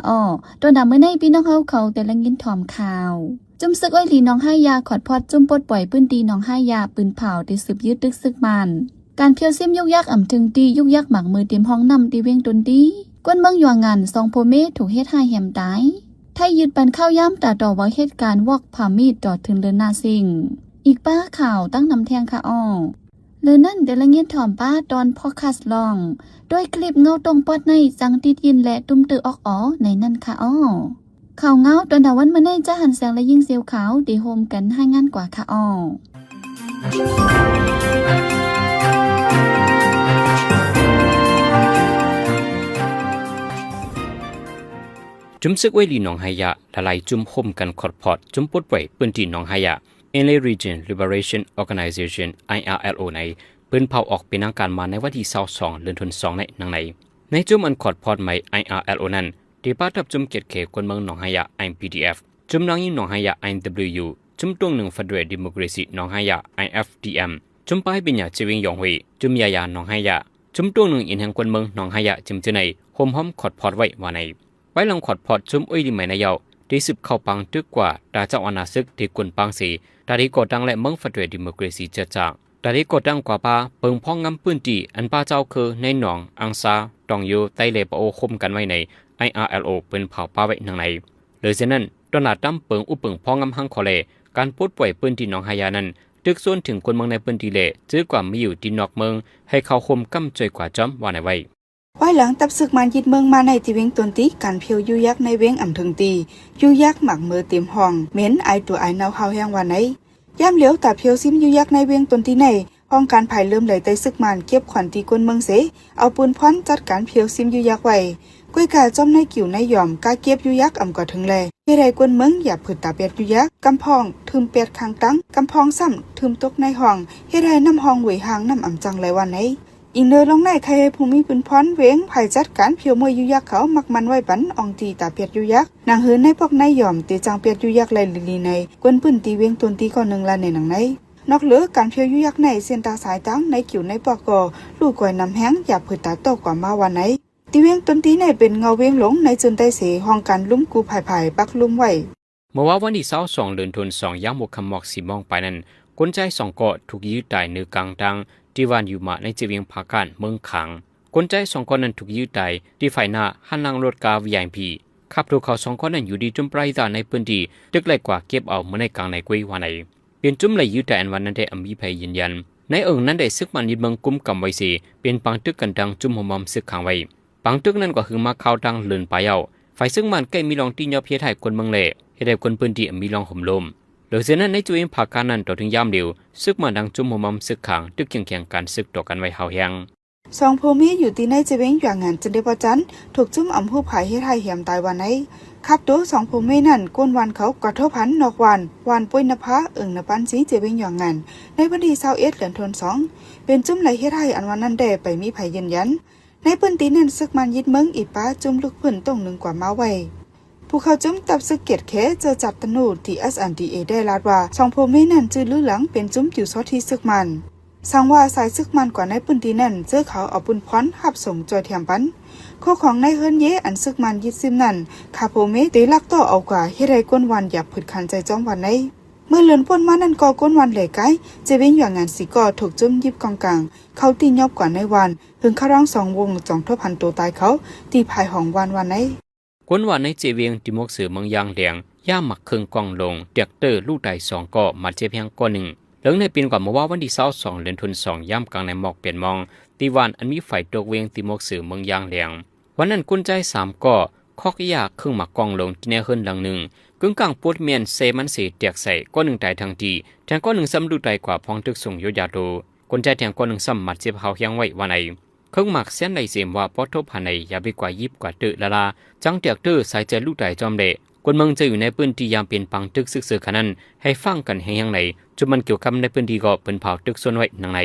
ອໍ້. ຕໍ່ໜ້າມື້ໃນ ພີ່ນ້ອງເຮົາເຂົາແຕ່ລະຍິນຖອມຂ່າວ ຈຸ້ມຊຶກອ້ອຍຫຼີໜອງໄຮຢາ ຂອດພອດຈຸ້ມປົດປ່ອຍພື້ນທີ່ໜອງໄຮຢາ ປືນເຜົາທີ່ສືບຍືດຕຶກຊຶກໝັ້ນ. ການພຽວຊິມຍຸກຍັກອຳເຖິງທີ່ ຍຸກຍັກໝາກເມີເຕັມຫ້ອງນ້ຳທີ່ວຽງຕົນດີ. ຄົນເມືອງຢວງງານ ສອງຜົວເມຍຖືກເຮັດຮ້າຍແຮມຕາຍ. ໄທຍຶດບັນຂ່າວຢາມຕາຕໍ່ວ່າເຮັດການ work permit ຕໍ່ເຖິງເດີນໜ້າເສັງ. ອີກປ້າຂ່າວຕັ້ງນຳແທ່ງຄະອໍ້. ເລີນັ້ນແຕ່ລະຍິນຖອມປ້າຕອນ podcast ລອງ ດ້ວຍຄລິບເງົາຕົງປອດໃນ ຈັ່ງຕິດຢິນ ແລະ ຕຸ້ມຕື້ອອກອໍໃນນັ້ນຄະອໍ້. ຂ່າວເງົາຕອນດາວັນມື້ໃນ ຈາຫັນແສງ ແລະ ຍິງເຊວຂາວ ໄດ້ຮ່ວມກັນລາຍງານກວ່າຄະອໍ້. ຈຸ້ມຊຶກອ້ອຍຫຼີໜອງໄຮຢາ ຫຼາຍໆຈຸ້ມຮ່ວມກັນຂອດພອດ ຈຸ້ມປົດປ່ອຍພື້ນທີ່ໜອງໄຮຢາ Inle Region Liberation Organization IRLO ໃນ ເປີນເຜົາອອກເປັນທາງການມາໃນວັນທີຊາວສອງ ເດືອນທັນສອງ ໃນໜັງໃນ. ໃນຈຸ້ມອັນຂອດພອດໃໝ່ IRLO ນັ້ນ ໄດ້ປະທັບຈຸ້ມກຽດແຂຄົນເມືອງໜອງໄຮຢາ IPDF, ຈຸ້ມນາງຍິງໜອງໄຮຢາ IWU, ຈຸ້ມຕົວໜຶ່ງ Federal Democracy ໜອງໄຮຢາ IFDM, ຈຸ້ມປ້າຍປິນຍາເຈວຽງຢອງຫວຍ, ຈຸ້ມຢາຢາໜອງໄຮຢາ, ຈຸ້ມຕົວໜຶ່ງອິນແຮງຄົນເມືອງໜອງໄຮຢາ ຈິມຈື່ໃນ ໂຮມຮອມຂອດພອດໄວ້ວ່າໃນ. ພາຍຫຼັງຂອດພອດຈຸ້ມອ້ອຍຫຼີໃໝ່ໃນແລ້ວ ໄດ້ສືບເຂົ້າປາງຕຶກກວ່າ ຕາເຈົ້າອານາສຶກໄດ້ກົນປາງເສ ຕາໄດ້ກໍ່ຕັ້ງແລະເມືອງ Federal Democracy ຈະຈາກ ຕາໄດ້ກໍ່ຕັ້ງກວ່າປ່າເພິ່ງພອງງາມພື້ນທີ່ ອັນປ້າເຈົ້າຄືນາຍໜອງ, ອັງຊາ, ຕອງໂຍ, ໄຕ ແລະ ປາໂອ ໂຮມກັນໄວ້ໃນ IRLO ເປີນເຜົາປ່າໄວ້ໜັງໃນ. ເລີເຊັ່ນນັ້ນ ຕອນໜ້າຕຳເພິ່ງອຸເພິ່ງພອງງາມຮັງຄໍແລ ການປົດປ່ອຍພື້ນທີ່ໜອງໄຮຢານັ້ນ ຕຶກຊວນເຖິງຄົນເມືອງໃນພື້ນທີ່ ແລະ ເຈີກວ່າມີຢູ່ທີ່ນອກເມືອງ ໃຫ້ເຂົ້າໂຮມກຳຊ່ວຍກວ່າຈ້ອມວ່າໃນໄວ້. ພາຍຫຼັງຕັບຊຶກມານຍຶດເມືອງມາໃນທີ່ວຽງຕົນຕີ ການພຽວຍຸກຍັກໃນວຽງອຳເຖິງທີ່ ຍຸກຍັກໝາກເມີເຕັມຫ້ອງ ເໝັນອາຍຕົວອາຍເນົ່າຮາວແຮງວ່າໃນ. ຍາມຫຼຽວຕາພຽວຊິມຍຸກຍັກໃນວຽງຕົນຕີໃນ ຫ້ອງການພາຍເລີ່ມໄຫຼໃຕ້ຊຶກມານເກັບຂວັນຕີຄົນເມືອງເສ ເອົາປືນພວນຈັດການພຽວຊິມຍຸກຍັກໄວ້. ກ້ວຍກາຈ້ອມນາຍກິວນາຍຢອມກາເກັບຍຸກຍັກອຳກວ່າເຖິງແລ ເຮັດໃຫ້ຄົນເມືອງຢາບຜືດຕາແປດຍຸກຍັກ ກຳພອງຖືມແປດຂ້າງຕັ້ງ ກຳພອງຊ້ຳຖືມຕົກໃນຫ້ອງ ເຮັດໃຫ້ນ້ຳຫ້ອງຫວຍຮ່າງນ້ຳອຳຈັ່ງໄຫຼວ່າໃນ. ອີງເນີລອງໃນ ໃຄໃຫ້ຜູ້ມີປືນພອນວຽງ ພາຍຈັດການພຽວມວຍຍຸກຍັກເຂົາມັກໝັ່ນໄວ້ປັນອ່ອງຕີຕາແປດຍຸກຍັກ ໜັງເຫີນນາຍປອກນາຍຢອມ ເຕຈັ່ງແປດຍຸກຍັກໄຫຼລີລີໃນ ຄົນພື້ນທີ່ວຽງຕົນຕີກໍໜຶ່ງລະໃນໜັງໃນ. ນອກເຫຼືອການພຽວຍຸກຍັກໃນ ເສັ້ນຕາສາຍຕາງນາຍກິວນາຍປອກກໍລູກກອຍນ້ຳແຮງ ຢາບຜືດຕາຕົກກວ່າມາວ່າໃນ. ທີ່ວຽງຕົນຕີໃນເປັນເງົາວຽງຫຼົງໃນຈຸນໃຕ້ເສ ຫ້ອງການລຸ່ມກູ່ພາຍພາຍປັກລຸ່ມໄວ້. ເມື່ອວານວັນທີຊາວສອງ ເດືອນທັນສອງ ຍາມຫົວຄ່ຳໝອກສີ່ໂມງປາຍນັ້ນ ຄົນຊາຍສອງກໍຖືກຍິງຕາຍເນີກາງທາງ ທີ່ບ້ານຢູ່ມາໃນເຈວຽງຜາການເມືອງຂາງ. ຄົນຊາຍສອງຄົນນັ້ນຖືກຍິງຕາຍທີ່ຝາຍໜ້າຮ້ານນັ່ງລົດກາ ວີໄອພີ ຂັບໂຕເຂົາສອງຄົນນັ້ນຢູ່ທີ່ຈຸ້ມປາຍຕາໃນພື້ນທີ່ ຕຶກໄລ່ກວ່າເກັບເອົາມື້ໃນກາງໃນກຸ້ຍວ່າໃນ. ເປັນຈຸ້ມໄລ່ຍິງຕາຍອັນວ່ານັ້ນແທ້ ອຳມີໃຜຢືນຢັນ. ໃນເອີງນັ້ນໄດ້ຊຶກມານຍຶດເມືອງກຸມກຳໄວ້ເສ ເປັນປາງຕຶກກັນທັງຈຸ້ມໂຮມຮອມຊຶກຂັງໄວ້. ປາງຕຶກນັ້ນກໍຫຶງມາຄາວຕັ້ງເລີນປາຍເອົາ ຝ່າຍຊຶກມານໃກ້ມີລອງຕີຫຍໍ້ເຮັດໃຫ້ຄົນເມືອງແລ ເຮັດໃຫ້ຄົນພື້ນທີ່ມີລອງໂຫມໂລມ. ໂດຍເຊັ່ນນັ້ນໃນຈຸ້ມຜາການນັ້ນ ຕໍ່ເຖິງຍາມດຽວ ຊຶກມານທັງຈຸ້ມໂຮມຮອມຊຶກຂັງ ຕຶກຄຽງຂຽງກັນຊຶກຕໍ່ກັນໄວ້ຮາວແຮງ. ສອງຜົວເມຍຢູ່ທີ່ໃນຈະເວງຢວງງານ ເຊັ່ນດຽວກັນ ຖືກຈຸ້ມອຳຮູບຂາຍເຮັດຮ້າຍແຮມຕາຍວ່າໃນ. ຂັບໂຕສອງຜົວເມຍນັ້ນ ກົ້ນຫວ່ານເຂົາກະທົບພັນນອກຫວ່ານ ຫວ່ານໂປ້ຍນະພາ ເອີງນະປານສີ ຈະເວງຢວງງານ ໃນວັນທີຊາວເອັດ ເດືອນທັນສອງ ເປັນຈຸ້ມໄລ່ເຮັດຮ້າຍອັນວ່ານັ້ນແດ່ ໄປມີໃຜຢືນຢັນ. ໃນພື້ນທີ່ນັ້ນ ຊຶກມານຍຶດເມືອງອີກປາຈຸ້ມລູກພື້ນຕົງໜຶ່ງກວ່າມາໄວ້. ຜູ້ເຂົ້າຈຸ້ມຕັບຊຶກກຽດແຂ ເຈີຈັດຕະນູ ທີ່ ເອສແອນດີເອ ໄດ້ລາດວ່າ ສອງຜົວເມຍນັ້ນຈື່ລືຫຼັງເປັນຈຸ້ມຢູ່ຊອດທີ່ຊຶກມານ. ສັງວ່າສາຍຊຶກມານກວ່າໃນພື້ນທີ່ນັ້ນ ເຈີເຂົາເອົາປຸນພອນຮັບສົ່ງຈ່ອຍແຖມປັນ. ໂຄຂອງໃນເຮືອນເຢ ອັນຊຶກມານຍຶດຊິມນັ້ນ ຂ້າຜົວເມຍເຕລັກຕໍ່ເອົາກວ່າ ເຮັດໃຫ້ກົ້ນຫວ່ານຢາກຜືດຂັນໃຈຈ້ອມວ່າໃນ. ເມື່ອເດືອນປົນມານັ້ນກໍ ກົ້ນຫວ່ານແຫຼກາຍ ຈະເວງຢວງງານສີກໍຖືກຈຸ້ມຢິບກອງກາງ ເຂົ້າຕີຫຍໍ້ກວ່າໃນຫວ່ານ ເຖິງຄາວດອງສອງວົງ ຈອງທົບພັນໂຕຕາຍເຂົາ ທີ່ພາຍຫ້ອງຫວ່ານວ່າໃນ. ຄົນວ່າໃນເຈວຽງ ທີ່ໝວກເສືອເມືອງຢາງແດງ ຢາມໝາກເຄື່ອງກອງລົງ ແທຣັກເຕີລູກຕາຍສອງກໍ ບາດເຈັບແຮງກໍໜຶ່ງ. ເລື່ອງນີ້ເປັນກວ່າເມື່ອວານວັນທີຊາວສອງ ເດືອນທັນສອງ ຍາມກາງໃນໝອກແປດໂມງ ທີ່ບ້ານອັນມີຝາຍຕົກວຽງ ທີ່ໝວກເສືອເມືອງຢາງແດງ. ວັນນັ້ນຄົນຊາຍສາມກໍ ຄອກຢາເຄື່ອງໝາກກອງລົງທີ່ໃນເຮືອນຫຼັງໜຶ່ງ ກຶ້ງກາງປົດແມ່ນເຊມັນເສແຕກໃສ່ ກໍໜຶ່ງຕາຍທັງທີ່ ແທງກໍໜຶ່ງຊ້ຳລູກຕາຍກວ່າ ພ້ອມຖືກສົ່ງໂຍດຢາໂຕ. ຄົນຊາຍແທງກໍໜຶ່ງຊ້ຳບາດເຈັບຮາວແຮງໄວ້ວ່າໃນ. ເຄື່ອງໝາກແຊນໄດ້ເສມວ່າ ພໍທົບພັນໃນ ຢ່າໄປກວ່າຢິບກວ່າເຕີລະລາ ຈັ່ງແຕກເຕີສາຍໃຈລູກຕາຍຈ້ອມແດ່. ຄົນເມືອງຈະຢູ່ໃນພື້ນທີ່ຍາມເປັນປາງຕຶກຊຶກເສີຂະນັ້ນ ໃຫ້ຟັງກັນແຮງໆໃນ ຈຸດມັນກ່ຽວກັບໃນພື້ນທີ່ກໍເພິ່ນພາວຕຶກຊົນໄວ້ໜັງໃນ.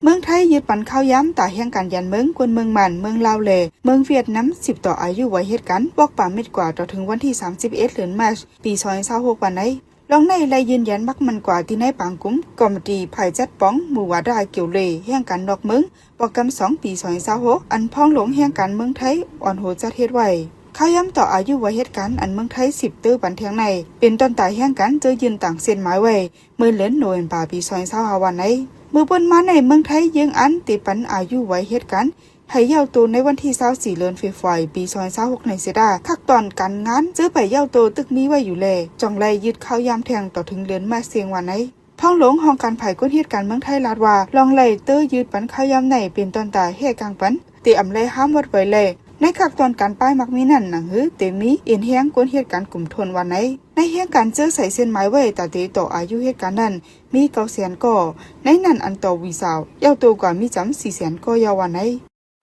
ເມືອງໄທຍຶດປັນຂ່າວຢາມຕາແຫ່ງການຢ້ານເມືອງ ຄົນເມືອງມານ ເມືອງລາວ ແລະ ເມືອງຫວຽດນາມ ສິບຕໍ່ອາຍຸໄວເຮັດການ ບອກປາເມັດກວ່າ ຕໍ່ເຖິງວັນທີສາມສິບເອັດ ເດືອນມາດ ປີສອງພັນຊາວຫົກ ວ່າໃນ. ລອງໃນໄລ່ຢືນຢັນບັກໝັ້ນກວ່າ ທີ່ໃນປາງກຸ່ມ ກອມມະຕີຝ່າຍຈັດປ້ອງ ໝູ່ວາດາກຽວເລ ແຫ່ງການນອກເມືອງ ປກສອງ ປີສອງພັນຊາວຫົກ ອັນພອງຫຼວງແຫ່ງການເມືອງໄທ ອອນໂຮຈັດເຮັດໄວ້. ຂ່າວຢາມຕໍ່ອາຍຸໄວເຮັດການ ອັນເມືອງໄທສິບເຕີບັນແທງໃນ ເປັນຕອນຕາຍແຮງກັນ ເຈີຍື່ນຕັ້ງເສັ້ນໝາຍໄວ້ ເມື່ອເດືອນໂນເວມປາ ປີສອງພັນຊາວຫ້າ ວ່າໃນ. ມື້ປົນມາໃນ ເມືອງໄທຍື່ນອັນຕິປັນອາຍຸໄວເຮັດການ ໃຫ້ເຍົາໂຕໃນວັນທີຊາວສີ່ ເດືອນເຟບຣາຣີ ປີສອງພັນຊາວຫົກ ໃນເສດດາ ຄັກຕອນການງານ ເຈີໄປເຍົາໂຕຕຶກມີໄວ້ຢູ່ແລ ຈ່ອງໄລ່ຢືດຂ່າວຢາມແທງຕໍ່ເຖິງເດືອນມາເຊງ ວ່າໃນ. ພອງຫຼວງຫ້ອງການຝ່າຍຄົນເຮັດການເມືອງໄທລາດວ່າ ລ່ອງໄລ່ເຕີຢືດປັນຂ່າວຢາມໃນເປັນຕອນຕາແຮກາງປັນ ແຕ່ອຳໄລຫ້າມວັດໄວ້ແລ ໃນຄັກຕອນການປ້າຍມັກມີນັ້ນ ໜັງຫືເຕັມມີເອັນແຮງຄົນເຮັດການກຸ່ມທົນ ວ່າໃນ. ໃນແຮງການເຈີໃສ່ເສັ້ນໝາຍໄວ້ຕາເຕຕໍ່ອາຍຸເຮັດການນັ້ນ ມີເກົ້າແສນກໍ ໃນນັ້ນອັນຕໍ່ວີຊາວ ເຍົາໂຕກວ່າມີຈຳສີ່ແສນກໍ ເຍົາ ວ່າໃນ.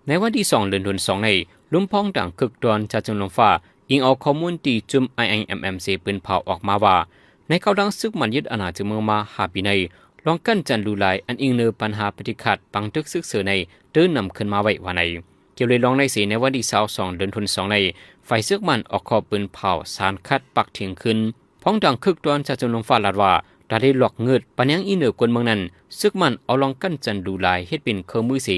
ໃນວັນທີສອງ ເດືອນທຸນສອງໃນ ລົມພອງດັງຄຶກຕອນຈາກຈຸມລົມຟ້າ ອີງເອົາຂໍ້ມູນທີ່ຈຸມ ໄອ ໄອ ເອັມ ເອັມ ເສປືນເຜົາອອກມາວ່າ ໃນເຂົ້າຫຼັງຊຶກມັນຍຶດອານາຈາກເມືອງມາຫ້າປີໃນ ລອງກັນຈັນຫຼູຫຼາຍ ອັນອີງເນີປັນຫາປະຕິຂັດປັງຕຶກຊຶກເສີໃນ ເຕີນຳຂຶ້ນມາໄວ້ວ່າໃນ. ກ່ຽວເລີຍລອງໃນເສ ໃນວັນທີຊາວສອງ ເດືອນທຸນສອງໃນ ຝ່າຍຊຶກມັນອອກຂໍ້ປືນເຜົາສານຄັດປັກຖຽງຄືນ. ພອງດັງຄຶກຕອນຈາກຈຸມລົມຟ້າລາດວ່າ ຕາໄດ້ລອກງືດ ປະແນງອີເໜີກວນເມືອງນັ້ນ ຊຶກມັນເອົາລອງກັນຈັນຫຼູຫຼາຍເຮັດເປັນເຄື່ອງມືເສ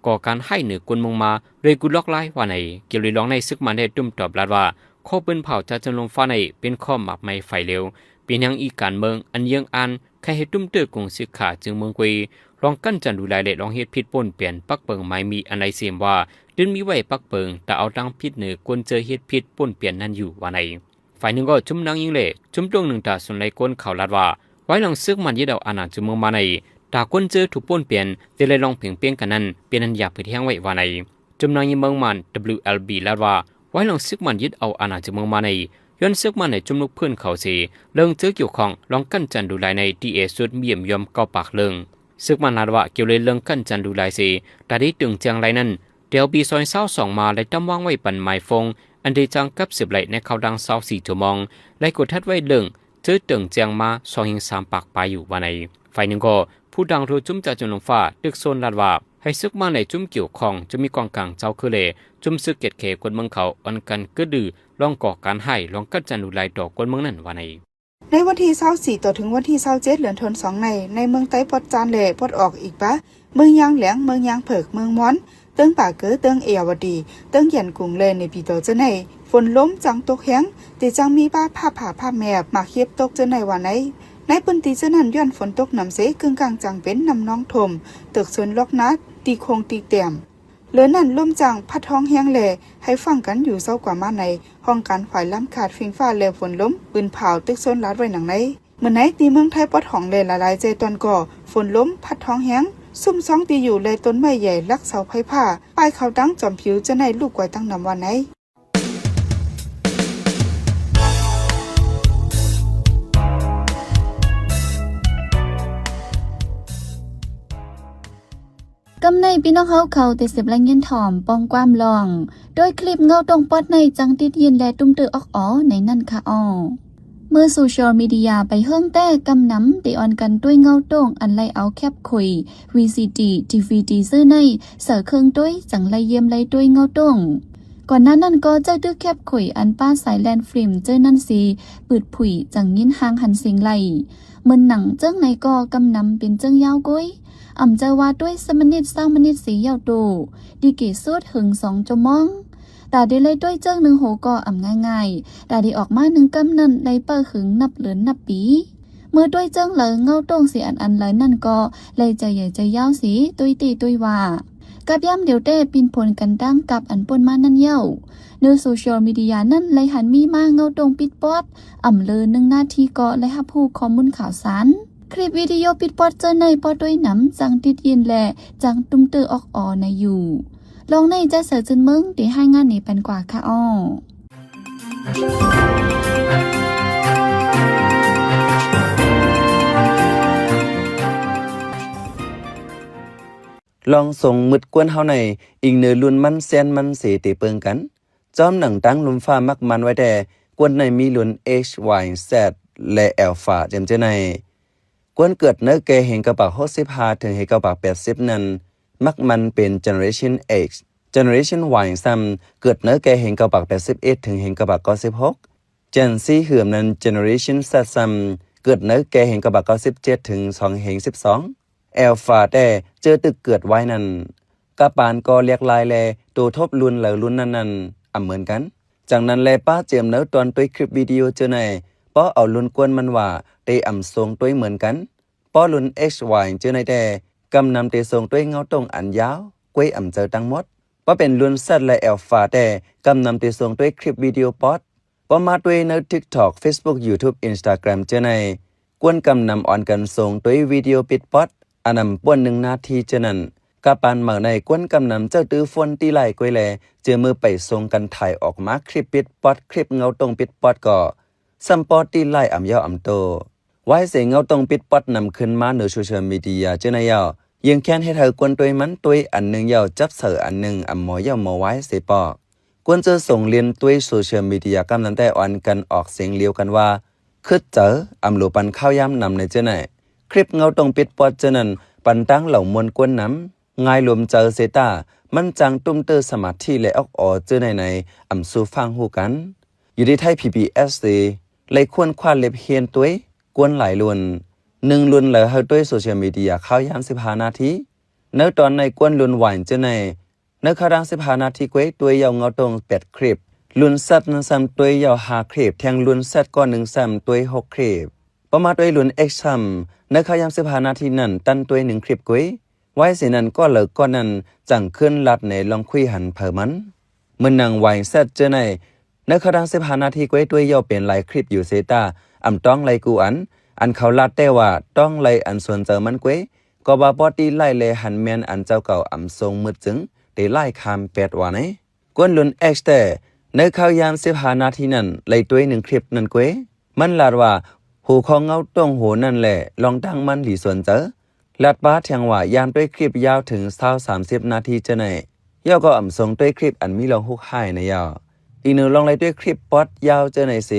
ກໍ່ການຮ້າຍເໜືອກວນເມືອງມາ ເລີຍກຸລອກລາຍ ວ່າໃນ. ກ່ຽວເລີຍລອງໃນ ຊຶກມັນໄດ້ຕຸ້ມຕອບລາດວ່າ ຂໍ້ປືນເຜົາຈາກຈຸມລົມຟ້າໃນເປັນຂໍ້ໝາກໄມ້ໄຟເຫຼວ ເປັນຫຍັງອີກການເມືອງອັນເຍືອງອ່ານ ໃຄ່ໃຫ້ຕຸ້ມເຕີກົງສິກຂາຈຶ່ງເມືອງກຸຍ ລອງກັນຈັນຫຼູຫຼາຍ ແລະ ລອງເຮັດຜິດປົນປ່ຽນປັກເປີງໝາຍມີອັນໃດເສມວ່າ ຕື່ນມີໄວ້ປັກເປີງ ຕາເອົາຕັ້ງຜິດເໜືອກວນເຈີເຮັດຜິດປົນປ່ຽນນັ້ນຢູ່ ວ່າໃນ. ຝ່າຍໜຶ່ງກໍຈຸມນາງຍິງ ແລະ ຈຸມຕົງໜຶ່ງຕາສົນໄລກົນເຂົາລາດວ່າ ວາຍຫຼັງຊຶກມັນຍຶດເອົາອານາຈາກເມືອງມາໃນ ຕາຄົນເຈີຖືກປົນປ່ຽນ ແຕ່ໄລລອງເພງເປ່ງກັນນັ້ນ ເປັນອັນຢາເຜີດແຮງໄວ້ວ່າໃນ. ຈຸມນາງຍິງເມືອງມານ WLB ລາດວ່າ ວາຍຫຼັງຊຶກມັນຍຶດເອົາອານາຈາກເມືອງມາໃນ ຍ້ອນຊຶກມັນໃນຈຸມລູກພື້ນເຂົາເສ ເລື່ອງເຈີກ່ຽວຂ້ອງ ລອງກັນຈັນດູລາຍໃນ ທີ່ເອສຸດມີຢ້ຽມຢອມເກົ້າປາກເລື່ອງ. ຊຶກມັນລາດວ່າ ກ່ຽວເລີຍເລື່ອງກັນຈັນດູລາຍເສ ຕາໄດ້ເຕີງແຈ້ງໄລນັ້ນ ແຕ່ເອົາປີສອງພັນຊາວສອງມາ ໄດ້ຕຳວາງໄວ້ປັນໝາຍຟອງ ອັນໄດ້ຈ້າງກັບສືບໄລ່ໃນຄາວດາງຊາວສີ່ຊົ່ວໂມງ ແລະ ກໍທັດໄວ້ເລື່ອງເຈີເຕີງແຈ້ງມາສອງແຫ່ງສາມປາກປາຍຢູ່ວ່າໃນ. ຝ່າຍໜຶ່ງກໍ ຜູ້ຕ່າງໂທຈຸມຈາກຈຸມລົມຟ້າ ຕຶກໂຊນລາດວ່າ ໃຫ້ຊຶກມາໃນຈຸມກ່ຽວຂ້ອງ ຈະມີກອງກາງເຈົ້າຄື ແລ ຈຸມຊຶກເກດແຂກວນເມືອງເຂົາ ອ່ອນກັນກຶດດື ລອງກໍ່ການຮ້າຍ ລອງກັດຈັນດູລາຍຕໍ່ກວນເມືອງນັ້ນວ່າໃນ. ໃນວັນທີຊາວສີ່ ຕໍ່ເຖິງວັນທີຊາວເຈັດ ເດືອນທັນສອງໃນ ໃນເມືອງໃຕ້ປອດຈານ ແລະ ປອດອອກອີກປະ ເມືອງຍາງແຫຼງ, ເມືອງຍາງເຜິກ, ເມືອງມ່ອນ, ເຕີງປາເກີ, ເຕີງເອຍາວະຕີ, ເຕີງແກ່ນກຸງ ແລະ ເນປີໂຕເຈີໃນ ຝົນລົມຈັ່ງຕົກແຮງ ແຕ່ຈັ່ງມີປາພາບຜາພາບແມບ ໝາກເຫັບຕົກເຈີໃນວ່າໃນ. ໃນພື້ນທີ່ເຈີນັ້ນ ຍ້ອນຝົນຕົກໜຳເສ ກຶ່ງກາງຈັ່ງເປັນນ້ຳນອງຖົມ ຕຶກເຊີນລອກນາ ຕີໂຄ້ງຕີແຕ້ມ. ເຫຼືອນັ້ນ ລົມຈັ່ງພັດຮອງແຮງ ແລ ໃຫ້ຟັງກັນຢູ່ເຊົ້າກວ່າມາໃນ ຫ້ອງການຝ່າຍລຳຂາດ ເຟື່ອງຟ້າ ແລ ຝົນລົມ ປືນເຜົາ ຕຶກໂຊນລາດໄວ້ໜັງໃນ. ມື້ໃນ ທີ່ເມືອງໄທປອດຫ້ອງ ແລ ຫຼາຍໆແຈຕອນກໍ ຝົນລົມພັດຮອງແຮງ ຊຸມຊ່ອງທີ່ຢູ່ ແລ ຕົ້ນໄມ້ໃຫຍ່ ຫຼັກເສົາໄຟຟ້າ ປ້າຍເຂົ້າຕັ້ງຈອມຜິວ ເຈົ້ານາຍລູກກວາຍຕັ້ງນຳວ່າໃນ. ກຳໃນ ພີ່ນ້ອງເຮົາເຂົາແຕ່ເສບລາຍງຽນຖ່ອມ ປ່ອງກວ້າມລອງ ໂດຍຄລິບເງົາໂຕ່ງປອດໃນ ຈັ່ງຕິດຍິນ ແລ ຕຸ້ມເຕີອອກອໍ ໃນນັ້ນຄະອໍ. ເມື່ອໂຊຊຽວມີເດຍໄປເຫິງແຕ່ ກຳນຳໄດ້ອ່ອນກັນຕົວເງົາໂຕ່ງ ອັນໄລ່ເອົາແຄັບຄຸຍ ວີຊີດີ ດີວີດີ ເຈີໃນ ໃສ່ເຄື່ອງຕົວ ຈັ່ງໄລ່ຢ້ຽມໄລ່ຕົວເງົາໂຕ່ງ. ກ່ອນໜ້ານັ້ນກໍເຈົ້າຕື້ແຄັບຄຸຍ ອັນປ້າສາຍແລ່ນຟິມ ເຈີນັ້ນຊິປືດຜຸຍ ຈັ່ງຍິນຮ່າງຫັນສຽງໄລ່. ເໝິນໜັງເຈີງໃນກໍກຳນຳເປັນເຈີງຍາວໂກຍ ອຳເຈີວ່າຕົວສິບມະນິດ ຊາວມະນິດຊິເຍົາໂຕ ດີເກສຸດເຫິງສອງຊົ່ວໂມງ. ຕາໄດ້ໄລ່ຕົວເຈີງໜຶ່ງໂຫກໍອຳງ່າຍໆ ຕາໄດ້ອອກມາໜຶ່ງກຳນັ້ນໄດ້ເປີເຫິງນັບເດືອນນັບປີ. ເມື່ອຕົວເຈີງແລ້ວ ເງົາໂຕ່ງຊິອັນອັນແລ້ວນັ້ນກໍໄລ່ໃຈໃຫຍ່ໃຈຍາວຊິຕົວເຕຕົວວ່າ ກັບຍາມດຽວແຕ່ປິ່ນຜົນກັນຕາມກັບອັນປົນມານັ້ນເຍົາ. ໃນໂຊຊຽວມີເດຍນັ້ນໄລ່ຫັນມີມາເງົາໂຕ່ງປິດປອດ ອຳເລີໜຶ່ງນາທີກໍໄດ້ຮັບຮູ້ຂໍ້ມູນຂ່າວສານ. ຄລິບວິດີໂອປິດປອດເຈີໃນ ພໍຕົວນຳຈັ່ງຕິດຍິນ ແລ ຈັ່ງຕຸ້ມເຕີອອກອໍໃນຢູ່. ລອງໃນ ຈາກເສືອຈືນເມືອງ ໄດ້ລາຍງານໃນປັນກວ່າຄະອໍ. ລອງຊົງມືດກວນເຮົາໃນ ອີງເນີລຸນມັນແຊນມັນເສເຕເປິງກັນ. ຈອມໜັງຕັ້ງລົມຟ້າມັກມັນໄວ້ແຕ່ ກວນໃນມີລຸນເອັກ ວາຍ ແຊັດ ແລະ ແອລຟາ ຈຳເຈີໃນ. ກວນເກີດໃນແກ່ເຮງເກົ້າປາກຫົກສິບຫ້າ ເຖິງເຮງເກົ້າປາກແປດສິບນັ້ນ ມັກມັນເປັນເຈເນເຣຊັນເອັກ ເຈເນເຣຊັນວາຍຊ້ຳ ເກີດໃນແກ່ເຮງເກົ້າປາກແປດສິບເອັດ ເຖິງເຮງເກົ້າປາກເກົ້າສິບຫົກ. ເຈນຊີເຫື່ອມນັ້ນ ເຈເນເຣຊັນແຊັດຊ້ຳ ເກີດໃນແກ່ເຮງເກົ້າປາກເກົ້າສິບເຈັດ ເຖິງສອງເຮງສິບສອງ. ແອລຟາແຕ່ເຈີຕຶກເກີດໄວ້ນັ້ນ ກະປານກໍຫຼາກຫຼາຍ ແລ ໂຕທົບລຸນ ແລ ລຸນນັ້ນໆ ອຳເໝືອນກັນ. ຈັ່ງນັ້ນແລ ປ້າຈຽມເນີຕອນຕົວຍຄລິບວິດີໂອເຈີໃນ ເພາະເອົາລຸນກວນມັນວ່າ ເຕອຳຊົງຕົວຍເໝືອນກັນ. ເພາະລຸນ X Y ເຈີໃນແຕ່ ກຳນຳເຕຊົງຕົວຍເງົາຕົງອັນຍາວ ກວຍອຳເຈີທັງໝົດ. ເພາະເປັນລຸນ Z ແລະ Alpha ແຕ່ ກຳນຳເຕຊົງຕົວຍຄລິບວິດີໂອປອດ. ເພາະມາຕົວຍໃນ TikTok Facebook YouTube Instagram ເຈີໃນ ກວນກຳນຳອອນກັນຊົງຕົວຍວິດີໂອປິດປອດ ອານຳປ່ວນໜຶ່ງນາທີເຈີນັ້ນ. ກະປານເໝີໃນກວນກຳນຳເຈົ້າຕື້ໂຟນຕິໄລກວຍແລ ເຈີມືໄປຊົງກັນຖ່າຍອອກມາຄລິບປິດປອດ ຄລິບເງົາຕົງປິດປອດກໍ ຊ້ຳປອດຕິໄລອຳຍາວອຳໂຕ. ວາຍເສເງົາຕົງປິດປອດນຳຂຶ້ນມາເນີໂຊຊຽວມີເດຍເຈີໃນຍາວ ຍິ່ງແຄ້ນເຮັດໃຫ້ກວນຕົວຍມັນຕົວຍອັນໜຶ່ງຍາວຈັບໃສ່ອັນໜຶ່ງອຳໝໍຍາວໝໍວາຍເສປອກ. ກວນເຈີສົງລຽນຕົວຍໂຊຊຽວມີເດຍກຳນຳແຕ່ອອນກັນອອກສຽງລຽວກັນວ່າ ຄຶດເຈີ ອຳໂຫຼປັນຂ່າວຍາມນຳໃນເຈີໃນ. ຄລິບເງົາຕົງປິດປອດເຈີນັ້ນ ປັນຕັ້ງເຫຼົ່າມ່ວນກວນນຳ ງາຍລວມເຈີເສຕາ ມັນຈັ່ງຕຸ້ມເຕີສະມາທິແລະອອກອອເຈີໃນໃນ ອຳສູ່ຟັງຮູ້ກັນ. ຢູ່ທີ່ໄທ PBS ເສ ໄລຄວນຄວ້າເລັບຮຽນຕົວຍ ກວນຫຼາຍລຸນ ໜຶ່ງລຸນເລີເຮົາຕົວຍໂຊຊຽວມີເດຍຂ່າວຍາມສິບຫ້ານາທີ. ໃນຕອນໃນກວນລຸນວາຍເຈີໃນ ໃນຄາວດາງສິບຫ້ານາທີກວຍຕົວຍເຍົາເງົາຕົງແປດຄລິບ ລຸນ Z ນັ້ນຊ້ຳຕົວຍເຍົາຫ້າຄລິບ ແທງລຸນ Z ກໍໜຶ່ງຊ້ຳຕົວຍຫົກຄລິບ. ພໍມາຕົວຍລຸນ X ຊ້ຳ ໃນຄາວຍາມສິບຫ້ານາທີນັ້ນຕັນຕົວຍໜຶ່ງຄລິບກວຍ. ວາຍເສນັ້ນກໍເລີກກ່ອນນັ້ນ ຈັ່ງຂຶ້ນລັດໃນລອງຄຸຍຫັນເຜີມັນ. ເໝືອນໜັງວາຍແຊັດເຈີໃນ ໃນຄາວດາງສິບຫ້ານາທີກວຍ ຕົວຍເຍົາເປັນຫຼາຍຄລິບຢູ່ເສຕາ ອຳຕ້ອງໄລກູອັນ ອັນເຂົາລາດແຕ່ວ່າຕ້ອງໄລອັນສວນເຈີມັນກວຍ ກໍວ່າປອດຕິໄລແລຫັນແມ່ນອັນເຈົ້າເກົ່າອຳຊົງມືດຈຶ່ງ ເຕລາຍຄາມແປດວ່າໃນ ກວນລຸນ X ແຕ່ ໃນຄາວຍາມສິບຫ້ານາທີນັ້ນ ໄລຕົວຍໜຶ່ງຄລິບນັ້ນກວຍ ມັນລາດວ່າ ຫົວຂໍ້ເງົາຕົງໂຫນັ້ນແລ ລອງຕັ້ງມັນຫຼີສວນເຈີ ລັດປາທຽງວ່າ ຢ້ານຕົວຍຄລິບຍາວເຖິງຊາວສາມສິບນາທີເຈີໃນ ເຍົາກໍອຳຊົງຕົວຍຄລິບອັນມີລອງຮຸກຫາຍໃນເຍົາ. ອີກໜຶ່ງລອງໄລຕົວຍຄລິບປອດຍາວເຈີໃນເສ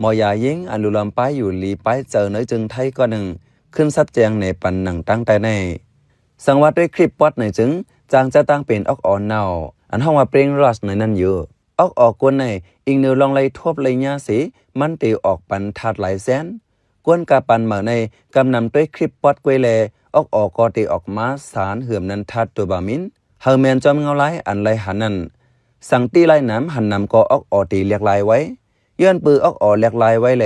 ໝໍຢາຍິງອັນລຸລອມປ້າຍຢູ່ຫຼີປ້າຍເຈີໃນຈຶ່ງໄທກ່ອນໜຶ່ງ ຂຶ້ນຊັດແຈ້ງໃນປັນໜັງຕັ້ງແຕ່ໃນ ສັງວ່າຕົວຍຄລິບປອດໃນຈຶ່ງ ຈາງຈະຕັ້ງເປັນອອກອອນເນົາ ອັນຮ້ອງວ່າ brain rot ໃນນັ້ນຢູ່. ອອກອອກກວນໃນ ອີກໜຶ່ງລອງໄລທົບໄລຍາເສ ມັນເຕອອກປັນທາດຫຼາຍແສນ ກວນກາປັນເໝີໃນ ກຳນຳຕົວຍຄລິບປອດກວຍແລ ອອກອອກກໍເຕອອກມາສານເຫື່ອມນັນທາດໂດບາມິນ ເຮົາແມ່ນຈອມເງົາລາຍອັນໄລຫັນນັ້ນ ສັງຕິໄລນຳ ຫັນນຳກໍອອກອອເຕແຫຼກລາຍໄວ ຍ້ອນປືອອກອອແຫຼກລາຍໄວແລ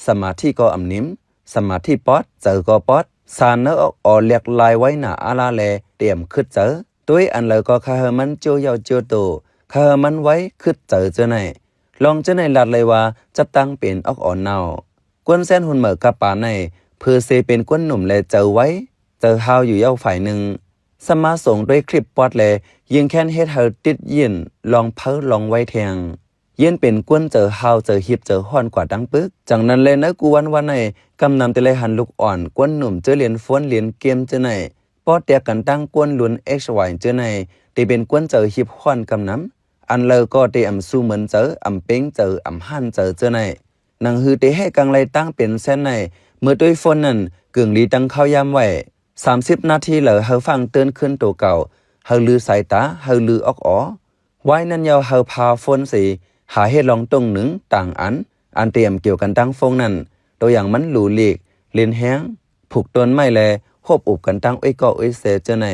ສະມາທິກໍອຳນິມ ສະມາທິປອດ ເຈີກໍປອດ ສານເນີອອກອອແຫຼກລາຍໄວໜາອາລາແລ ເຕອຳຄຶດເຈີ ຕົວຍອັນເລີກໍຄາເຮີມັນໂຈເຍົາໂຈໂຕ ຄາເຮີມັນໄວ ຄຶດເຈີເຈີໃນ ລອງເຈີໃນລາດໄລວ່າ ຈັດຕັ້ງເປັນອອກອອນເນົາ ກວນແຊນຮຸນເໝີກາປາໃນ ເພີເສເປັນກວນໜຸ່ມແລເຈີໄວ ເຈີຮາວຢູ່ເຍົາຝ່າຍໜຶ່ງ ສະມາສົງຕົວຍຄລິບປອດແລ ຍິ່ງແຄ້ນເຮັດໃຫ້ຕິດຢີນ ລອງເພີລອງໄວແທງ ຢ້ຽນເປັນກວນເຈີຮາວເຈີຮິບເຈີຮ້ອນກວ່າຕັ້ງປຶກ ຈັ່ງນັ້ນແລໃນກູວັນວັນໃນ ກຳນຳເຕໄລຫັນລູກອ່ອນ ກວນໜຸ່ມເຈີລຽນໂຟນລຽນເກມເຈີໃນ ປອດແຕກກັນຕັ້ງກວນລຸນ X Y ເຈີໃນ ເຕເປັນກວນເຈີຮິບຮ້ອນກຳນຳ ອັນເລີກໍເຕອຳຊູເໝີນເຈີ ອຳເປັງເຈີ ອຳຫ້ານເຈີເຈີໃນ ໜັງຫືເຕໃຫ້ກັງໄລຕັ້ງເປັນແຊນໃນ ເມື່ອຕົວຍໂຟນນັ້ນ ກຶ່ງລີຕັ້ງເຂົ້າຍາມໄວ້ ສາມສິບນາທີເລີ ເຮົາຟັງເຕືອນຄືນໂຕເກົ່າ ເຮົາລືສາຍຕາ ເຮົາລືອອກອອ ວາຍນັ້ນເຍົາເຮົາພາໂຟນເສ ຫາເຮັດລອງຕົງໜຶ່ງຕ່າງອັນ ອັນເຕອຳກ່ຽວກັນຕັ້ງໂຟນນັ້ນ ໂຕຢ່າງມັນຫຼູຫຼີກ ເລນແຮງ ຜູກຕົ້ນໄມ້ແລ ໂຮບອຸບກັນຕັ້ງໂອ້ຍກໍໂອ້ຍແຊເຈີໃນ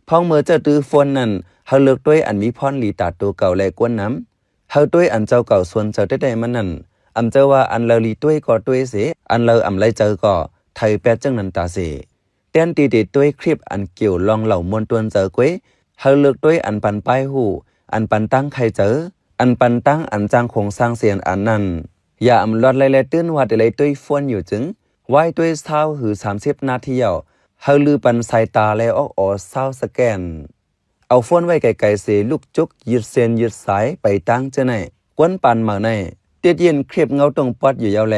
ພ້ອມເມື່ອເຈົ້າຕື້ໂຟນນັ້ນ ເຮົາເລີກຕົວຍອັນມີພອນລີຕາໂຕເກົ່າແລກວນນຳ ເຮົາຕົວຍອັນເຈົ້າເກົ່າສວນເຈີແຕ່ໆມັນນັ້ນ ອຳເຈີວ່າອັນເລີລີຕົວຍກໍຕົວຍເສ ອັນເລີອຳໄລເຈີກໍໄທແປດຈັ່ງນັ້ນຕາເສ ແຕ່ນທີ່ເຕຕົວຍຄລິບອັນກ່ຽວລອງເລົ່າມ່ວນຕົວນເຈີກວຍ ເຮົາເລືອກຕົວຍອັນປັນປ້າຍຮູ້ ອັນປັນຕັ້ງໄຄເຈີ ອັນປັນຕັ້ງອັນຈ້າງໂຄງສ້າງເສຍນອັນນັ້ນ ຢ່າອຳລອດໄລແລຕື່ນວ່າເຕໄລຕົວຍຟວນຢູ່ຈຶ່ງ ວາຍຕົວຍຊາວຫຼືສາມສິບນາທີເຍົາ ເຮົາລືປັນສາຍຕາແລອອກອອຊາວສະແກນ ເອົາຟວນໄວ້ໄກໆເສ ລຸກຈຸກ ຍືດເສັ້ນຍືດສາຍໄປຕາງເຈີໃນ ກວນປານເໝີໃນ ຕິດຢີນຄລິບເງົາຕົງປອດຢູ່ເຍົາແລ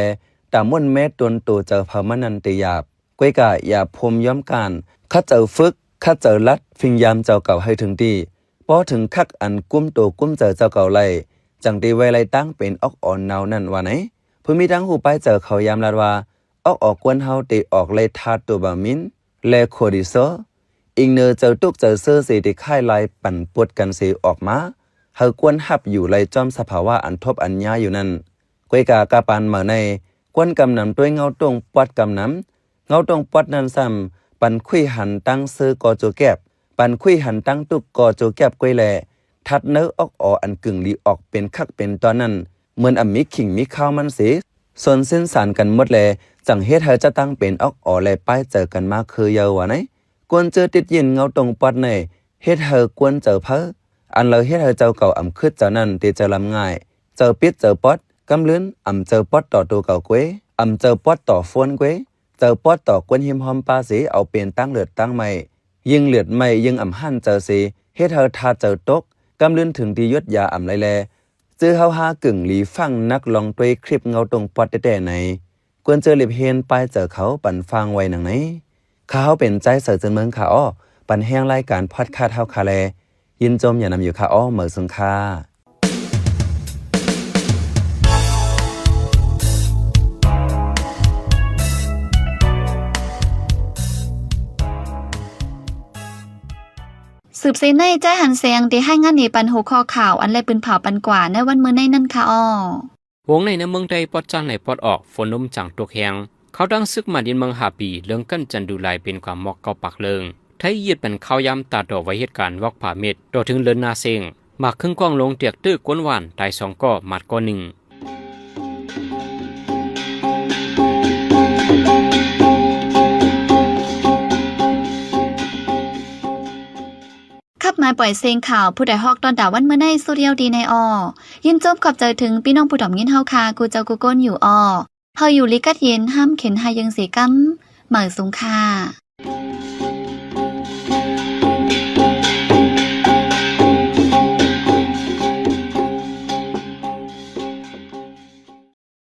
ຕາມ່ວນແມ້ຕົນໂຕເຈີເຜົ່າມັນນັ້ນເຕຢາບ ກວຍກະຢ່າພົມຍອມການ ຄັດເຈີຝຶກ ຄັດເຈີລັດ ຟິງຢາມເຈົ້າເກົ່າໃຫ້ເຖິງທີ່ ພໍເຖິງຄັກອັນກຸ້ມໂຕກຸ້ມເຈີເຈົ້າເກົ່າໄດ້ ຈັ່ງເຕໄວ້ໄລ່ຕັ້ງເປັນອອກອອນນາວນັ້ນວ່າໃນ ຜູ້ມີທາງຮູ້ປ້າຍເຈີເຂົາຍາມລາດວ່າ ອອກອອກກວນເຮົາເຕອອກໄລ່ທາດໂດບາມິນ ແລໂຄດີໂຊ ອີງເນີເຈີຕຸກເຈີເຊີເສເຕຄ້າຍລາຍປັນປົດກັນເສອອກມາ ເຮົາກວນຮັບຢູ່ໄລ່ຈ້ອມສະພາວະອັນທົບອັນຍາຢູ່ນັ້ນ ກວຍກາກະປານເໝີໃນ ກວນກຳນຳຕົວຍເງົາຕົງປອດກຳນຳ ເງົາຕົງປອດນັ້ນຊ້ຳ ປັນຄຸຍຫັນຕັ້ງເຊີກໍໂຈແກັບ ປັນຄຸຍຫັນຕັ້ງຕຸກກໍໂຈແກັບກວຍແລ ທັດເນີອອກອໍອັນກຶ່ງຫຼີອອກເປັນຄັກເປັນຕອນນັ້ນ ເໝືອນອຳມີຂີງມີຄາວມັນເສ ຊົນເຊັ່ນສານກັນໝົດແລ ຈັ່ງເຮັດໃຫ້ຈະຕັ້ງເປັນອອກອໍ ແລະ ປ້າຍໃຈກັນມາຄືເຍົາວ່າໄນ. ກວນເຈີຕິດຍິນເງົາຕົງປອດໃນ ເຮັດໃຫ້ກວນເຈີເພີ ອັນລາວເຮັດໃຫ້ເຈົ້າເກົ່າອຳຄຶດເຈົ້ານັ້ນ ເຕເຈີລຳງ່າຍ ເຈີປິດເຈີປອດ ກຳລຶນອຳເຈີປອດຕໍ່ໂຕເກົ່າເກວ ອຳເຈີປອດຕໍ່ໂຟນເກວ ເຈີປອດຕໍ່ກວນຮິມຮອມປ້າເສ ເອົາເປັນຕັ້ງເລືອດຕັ້ງໄໝ້ ຍິ່ງເລືອດໄໝ້ຍິ່ງອຳຮ້ານເຈີເສ ເຮັດໃຫ້ທາດເຈີຕົກ ກຳລຶນເຖິງທີ່ຢຸດຢາອຳໄລແລ ຈື່ເຮົາຫາກຶ່ງຫຼີຟັງນັກລອງຕົວຍຄລິບເງົາຕົງປອດແຕ້ໆໃນ ກວນເຈີເລັບເຮນປ້າຍເຈີເຂົາປັນຟັງໄວ້ໜັງໃນ. ຂ້າເຮົາເປັນໃຈເສີເຈີນເມືອງຄ່າອໍ ປັນແຮງລາຍການພອດຄາສເຮົາຄ່າແລ ຍິນຊົມຢານຳຢູ່ຄ່າອໍ ເໝີສູງຄ່າ. ສືບເສຍໃນ ໃຈຫັນແສງ ທີ່ຮາຍງານນີ້ປັນຫົວຂໍ້ຂ່າວອັນແລປືນເຜົາປັນກວ່າໃນວັນມື້ໃນນັ້ນຄ່າອໍ. ວົງໃນໃນເມືອງໄທປອດຈັນໃນປອດອອກ ຝົນລົມຈາງຕົກແຮງ ຂ່າວດັ່ງຊຶກມາດິນເມືອງຫ້າປີ ເລື່ອງກັນຈັນດູຫຼາຍເປັນກວ່າໝອກເກົ້າປາກເລີງ ໄທຍືດເປັນຂ່າວຍາມຕາຕໍ່ໄວເຫດການວັກຜາເມັດ ຕໍ່ເຖິງເລີນນາເຊງ ໝາກເຄິ່ງກອງລົງຕຽກຕື້ກວນຫວານ ຕາຍສອງກໍ ມາດກໍໜຶ່ງ. ຂັບມາປ່ອຍເຊງຂ່າວ ຜູ້ໃດຮອກຕອນດາວັນມື້ໃນສຸດຍອດດີໃນອອ ຍິນຊົມຂອບໃຈເຖິງພີ່ນ້ອງຜູ້ດອມຍິນເຮົາຄ່າ ກູ່ເຈົ້າກູ່ກົ້ນຢູ່ອອ ເຮົາຢູ່ລີກັດເຢັນ ຫ້າມເຂັນຫາຍເຢິງເສກຳ ເໝີສູງຄ່າ.